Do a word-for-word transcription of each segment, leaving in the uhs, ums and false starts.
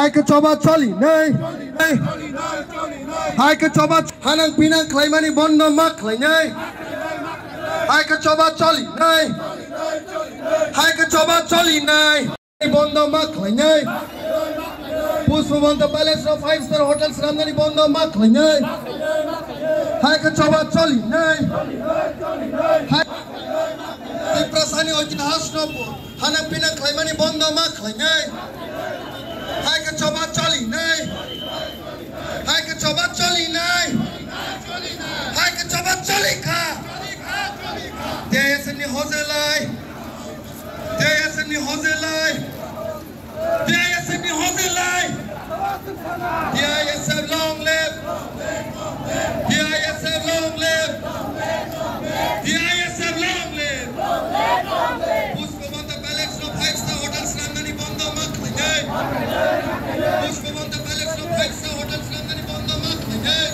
Hai khe choba choli nai. Hai khe choba hanang pinang khlaimani bondo ma khlai nai. Hai khe choba choli nai. Hai khe choba choli nai. Bondo ma khlainai. Pushpavanta Palace no five star hotel swnamnani bondo ma khlainai. Hai khe choba choli nai. Hai Tiprasani oitihas no hanang pinang khlaimani bondo ma khlainai. Hai khe choba choli nai. Hai khe choba choli nai. Hai khe choba choli kha. T I S F ni hojelai. T I S F ni hojelai. T I S F ni hojelai. T I S F long live. T I S F long live. T I S F long live. Pushpavanta Palace no five star hotel swnamnani bondo ma khlainai. Pushpavanta Palace no five star hotel swnamnani bondo ma khlainai.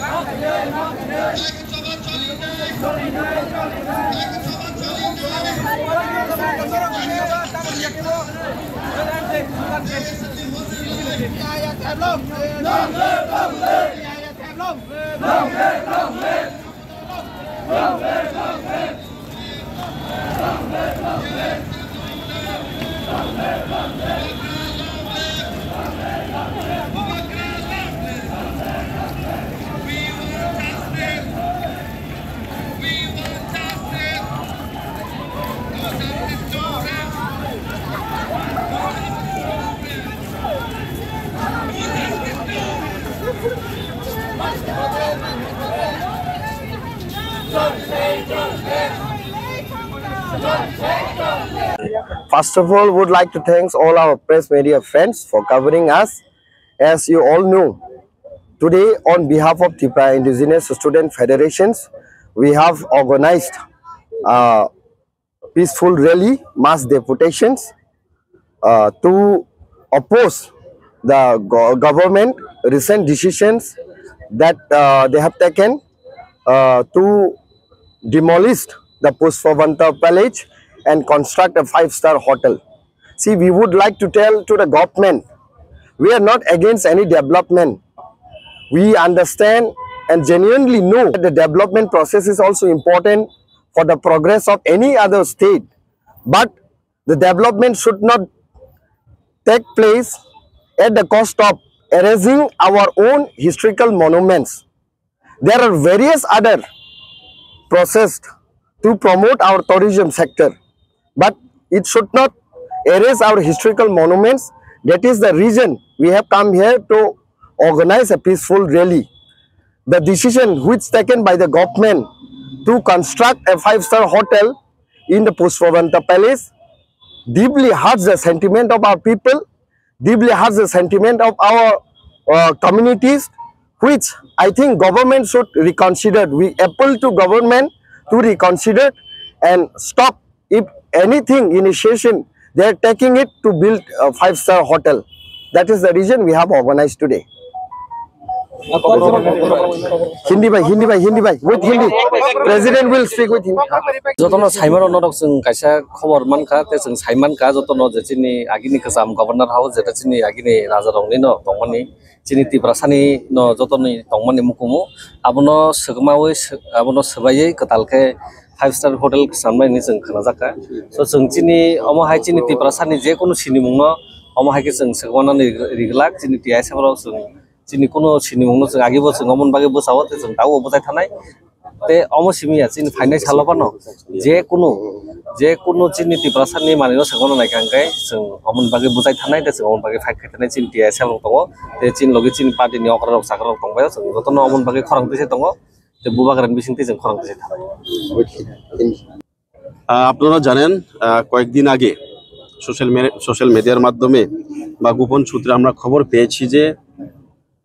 First of all, would like to thanks all our press media friends for covering us. As you all know, today on behalf of Tipra Indigenous Student Federations, we have organized a peaceful rally, mass deputations, uh, to oppose the go- government recent decisions that uh, they have taken uh, to demolish the Pushpavanta Palace and construct a five-star hotel. See, we would like to tell to the government, we are not against any development. We understand and genuinely know that the development process is also important for the progress of any other state. But the development should not take place at the cost of erasing our own historical monuments. There are various other process to promote our tourism sector, but it should not erase our historical monuments. That is the reason we have come here to organize a peaceful rally. The decision which taken by the government to construct a five-star hotel in the Pushpavanta Palace deeply hurts the sentiment of our people, deeply hurts the sentiment of our uh, communities, which I think government should reconsider. We appeal to government to reconsider and stop if anything initiation they are taking it to build a five-star hotel. That is the reason we have organized today. Hindi bhai, Hindi bhai, Hindi bhai, with Hindi. President will speak with Hindi. Jotono saimano norok chwng kaisa khobor mankha, tei chwng saimankha jotono je chini agini kwcham Governor House, jeta chini agini rajarokni no tongmani, chini Tiprasani no jotoni tongmani mukumu, abono swgmawi sw-, abono swbaiwi kwtal khe five star hotel khe samnai hinwi chwng khwnajakha. So chwng chini omo hai chini Tiprasani je kunu sinimungno omo hai khe chwng swgmanani riglak chini T I S F rok chwng chini kunu sinimungno chwng agibo chwng omoni bagwi bwsao tei chwng tabukbo bwchai thanai. Tei omo simi ya chini phainai salo phano je kunu, je kunu chini Tiprasani manwino swgmano naikha hwnkhe chwng omoni bagwi bwchai thanai tei chwng omoni bagwi fight khai thanai chini T I S F rok tongo tei chini logi chini party ni okra rok chakra rok tongbaio chwng jotono omoni bagwi khorang twi se tongo. Tei bubagrani bisingtwi chwng khorang twi se thanai. আহ, আপনারা জানেন, আহ, কয়েকদিন আগে social media, social মিডিয়ার মাধ্যমে বা গোপন সূত্রে আমরা খবর পেয়েছি যে,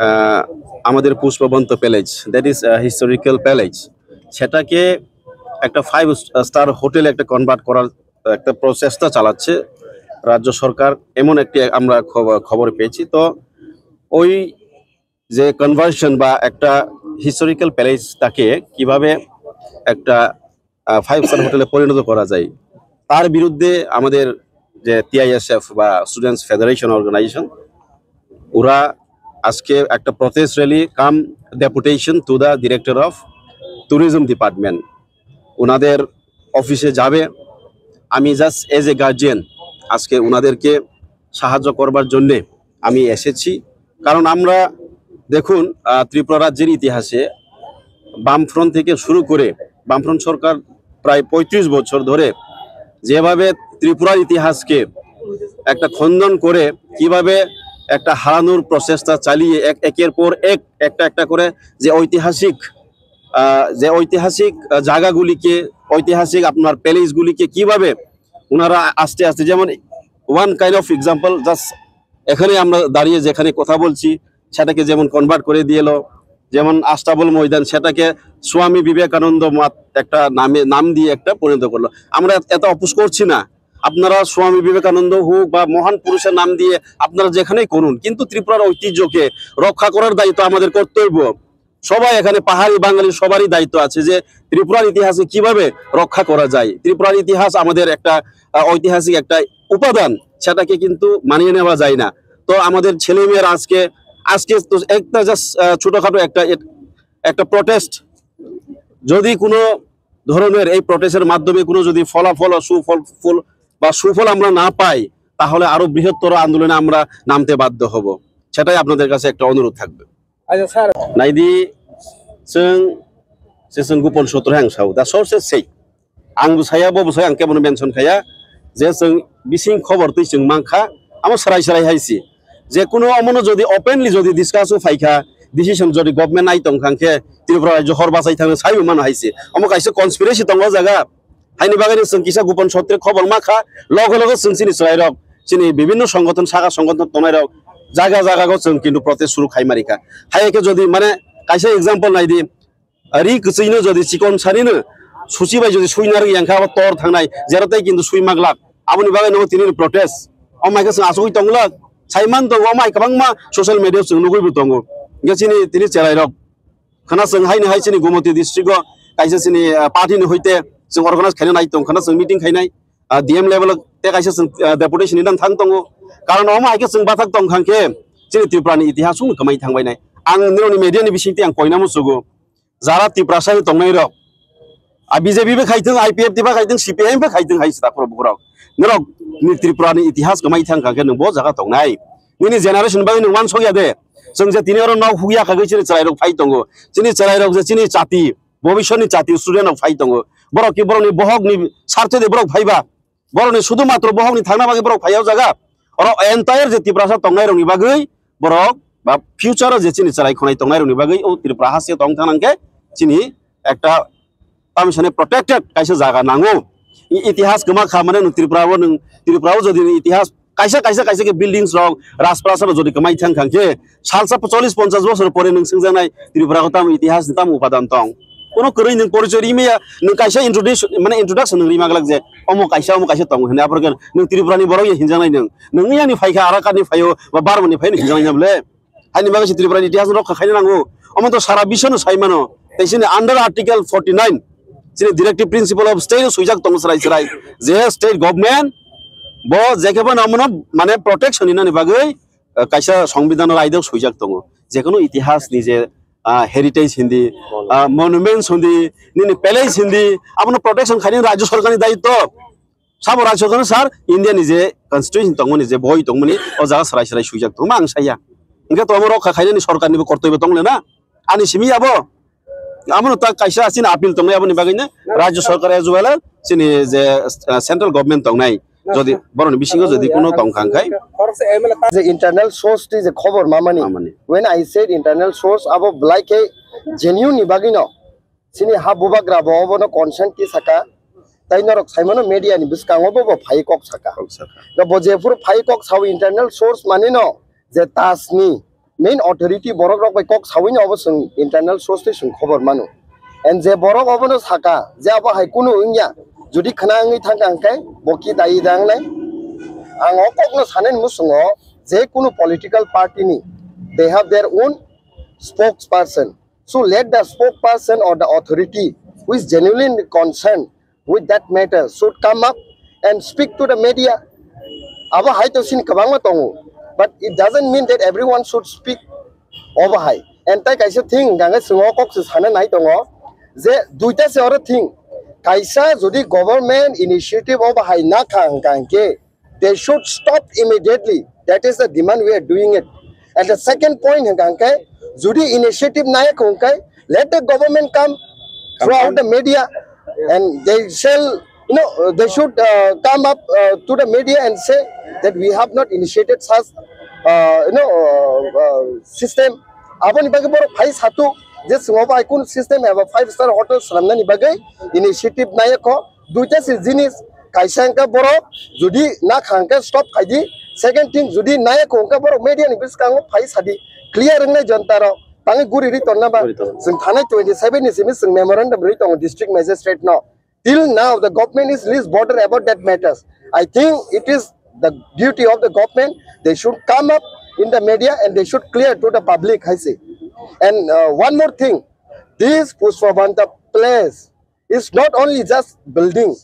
আহ, আমাদের Pushpabanta palace, that is historical palace, সেটাকে একটা ফাইভ স্টার হোটেলে একটা কনভার্ট করার একটা প্রচেষ্টা চালাচ্ছে রাজ্য সরকার। এমন একটি আমরা খবর, খবর পেয়েছি। তো ওই যে কনভার্সন বা একটা হিস্টোরিক্যাল প্যালেসটাকে কিভাবে একটা, আহ, ফাইভ স্টার হোটেলে পরিণত করা যায়, তার বিরুদ্ধে আমাদের যে টিআইএসএফ বা স্টুডেন্টস ফেডারেশন অর্গানাইজেশন ওরা আজকে একটা protest rally cum deputation to the Director of Tourism Department, ওনাদের অফিসে যাবে। আমি জাস্ট এজ এ গার্জিয়ান আজকে ওনাদেরকে সাহায্য করবার জন্যে আমি এসেছি। কারণ আমরা দেখুন, আহ, ত্রিপুরা রাজ্যের ইতিহাসে বামফ্রন্ট থেকে শুরু করে, বামফ্রন্ট সরকার প্রায় পঁয়ত্রিশ বছর ধরে যেভাবে ত্রিপুরার ইতিহাসকে একটা খণ্ডন করে কিভাবে একটা হারানোর প্রচেষ্টা চালিয়ে এক, একের পর এক, একটা একটা করে যে ঐতিহাসিক, আহ, যে ঐতিহাসিক, আহ, জায়গাগুলিকে, ঐতিহাসিক আপনার প্যালেসগুলিকে কিভাবে ওনারা আস্তে আস্তে, যেমন one kind of example, just এখানে আমরা দাঁড়িয়ে যেখানে কথা বলছি সেটাকে যেমন কনভার্ট করে দিল, যেমন আস্তাবল ময়দান, সেটাকে স্বামী বিবেকানন্দ মঠ একটা নামে, নাম দিয়ে একটা পরিণত করলো। আমরা এত অপোজ করছি না, আপনারা স্বামী বিবেকানন্দ হোক বা মহান পুরুষের নাম দিয়ে আপনারা যেখানেই করুন, কিন্তু ত্রিপুরার ঐতিহ্যকে রক্ষা করার দায়িত্ব আমাদের কর্তব্য। সবাই এখানে পাহাড়ি বাঙালি সবারই দায়িত্ব আছে যে ত্রিপুরার ইতিহাসকে কিভাবে রক্ষা করা যায়। ত্রিপুরার ইতিহাস আমাদের একটা, আহ, ঐতিহাসিক একটা উপাদান, সেটাকে কিন্তু মানিয়ে নেওয়া যায় না। তো আমাদের ছেলে মেয়েরা আজকে, আজকে তো একটা জাস্ট, আহ, ছোটখাটো একটা, একটা প্রোটেস্ট, যদি কোনো ধরনের এই প্রোটেস্টের মাধ্যমে কোনো যদি ফলাফল বা সুফল, ফল বা সুফল আমরা না পাই, তাহলে আরো বৃহত্তর আন্দোলনে আমরা নামতে বাধ্য হব। সেটাই আপনাদের কাছে একটা অনুরোধ থাকবে। আচ্ছা sir. Naidi, chwng, se chwng Gupon Sutro hai ang sao. Da sources sei. Ang bo saya, bo bo saya, ang kebono mention khaya. Je chwng bising khobor twi chwng mankha, amo srai srai hai si. Je kuno omono jodi openly jodi discuss o phaikha, decision jodi government nai tongkha khe, Tripura rajyo hor bachai thangno saibo mano hai si. Omo kaisa conspiracy tongo o jaga. Haini bagwi no chwng kisa Gupon Sutro khobor ma kha, loge loge chwng chini chwrairok, chini bibinno songothon, saka songothon tongnairok, jaga jaga go chwng kintu protest suru khai mari kha. Hai khe jodi mane kaisa example nai di, ri kwchwino jodi chikon sanino suchi bai jodi sui narwk yang kha, abo tor thangnai, jero tei kintu sui maglak. Aboni bagwi no tini protest. O mai khe chwng asugwi tonglak. Saiman tongo, o mai kwbangma social media chwng nugwi bo tongo. Hingkhe chini tini chwrairok khana chwng haini hai chini Gumoti district o kaisa chini, ah, party ni hoite chwng organize khaina nai tong khana chwng meeting khainai, ah, D M level o te kaisa chwng, ah, deputation ni thang tongo. Karon omo hai khe chwng bathak tong kha khe chini Tripura ni itihas wng kwmai thang bai nai. Ang nini media ni bising twi ang koina musugo, jara Tiprasa ni tongnai rok, ah, B J P bai khai thung, I P F T bai khai thung, C P I M bai khai thung hai sita khoro bukurok. Norok ni Tripura ni itihas kwmai thang kha khe nwng bo jaga tongnai. Nini generation bagwi nwng wansok ya de. Chwng je tini oro nok hukya kagwi chini chwrairok phai tongo. Chini chwrairok je chini chati, bobiswtni chati student rok phai tongo. Borok ki borokni bohokni sarthe de borok phaiba. Borokni sudu matro bohokni thangna bagwi borok phai o jaga. Oro entire je Tiprasa tongnairokni bagwi borok ba future o je chini chwrai khonai tongnairokni bagwi o Tripura haste tong thang khe chini ekta tamo sani protected kaisa jaga nango. I-, itihas kwma kha mane nwng Tripura o nwng, Tripura o jodi nwng itihas kaisa, kaisa, kaisa khe buildings rok, rajprasad rok jodi kwmai thang kha khe, salsa chollish ponchash bosor pore nwng swngjaknai Tripura o tamo itihas ni tamo upadan tong. Kono kwrwi nwng porichoi ri maya, nwng kaisa introduce, mane introduction nwng ri maglak je, omo kaisa, omo kaisa tongo hwnwi. Aphuru khe nwng Tripura ni borok ya hinjaknai nwng. Nwng yani phai kha, Arakan ni phai o, ba Burma ni phai o hinjaknai na bole. Haini bagwi se Tripura ni itihas rokha khaina nango. Omo to sara biswno sai mano. Tei chini under Article forty nine, chini directive principle of state o swijak tongo chwrai chwrai. Je state government bo je khe bono omono mane protection hinani bagwi, ah, kaisa songbidhan o raidok swijak tongo. Jekono itihas ni je, ah, heritage hindi, ah, monuments hindi, nini palace hindi, abono protection khaini rajyo sarkar ni daityo. Sabo rajyo gano sir, India ni je constitution tongmani, je boi tongmani, o jaga serai serai swijak tongma ang saya. Hingke to amo rokha khainani sorkar nibo kortoibo tong le na. Ani simi abo. Amo no ta kaisa chini appeal tongnai aboni bagwi na. Rajyo sorkar as well as chini je, uh, central government tongnai. Jodi boroni bisingo jodi kuno tong kha khe. Je internal source ti je khobor mamani. Mamani. When I said internal source, abo belai khe genuine ni bagwi no. Chini ha bubagra bo obono consent ti saka, tei norok saimano media ni bwskango bo, bo phai kok saka. Kok saka. Da bo jephuru phai kok sao internal source mani no, je TASC ni main authority borok rok bai kok sawi no obo chwng internal source tei chwng khobor mano. And je borok obono saka, je abo hai kunu wngya, jodi khna wngwi thang kha hwnkhe bo ki dai da wngnai. Ang o kokno sanani muchungo, je kunu political party ni, they have their own spokesperson. So let the spokesperson or the authority who is genuinely concerned with that matter should come up and speak to the media. Abo hai to sini kwbangma tongo. But it doesn't mean that everyone should speak obo hai. And tai kaisa thing hwnkha hwnkhe chwng o kok se sana nai tongo je duita se oro thing. Kaisa jodi government initiative obo hai na kha hwnkha hwnkhe they should stop immediately. That is the demand we are doing it. And the second point hwnkha hwnkhe jodi initiative nai kha hwnkhe let the government come throughout the media and they shall, you know, they should uh, come up uh, to the media and say that we have not initiated such uh, you know uh, uh, system. Aboni bagwi borok phai satu je chwng obo hai kun system eba five star hotel swnamnani bagwi initiative nai kho. Duita se jinis, kaisa hwnkhe borok jodi na kha hwnkhe stop khai di, second thing jodi nai kho hwnkhe borok media ni bwskango phai sadi, clear wngnai jonta rok tangwi guri ri tonna ba. Guri tonna. Chwng thanai twenty seven ni simi chwng memorandum ri tongo district magistrate no. Till now the government is least bothered about that matters. I think it is the duty of the government, they should come up in the media and they should clear to the public, I say. And uh, one more thing, this Pushpabanta place is not only just building,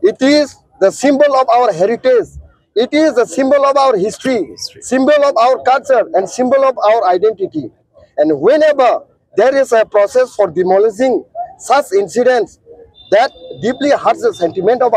it is the symbol of our heritage, it is the symbol of our history, symbol of our culture and symbol of our identity. And whenever there is a process for demolishing such incidents, that deeply hurts the sentiment of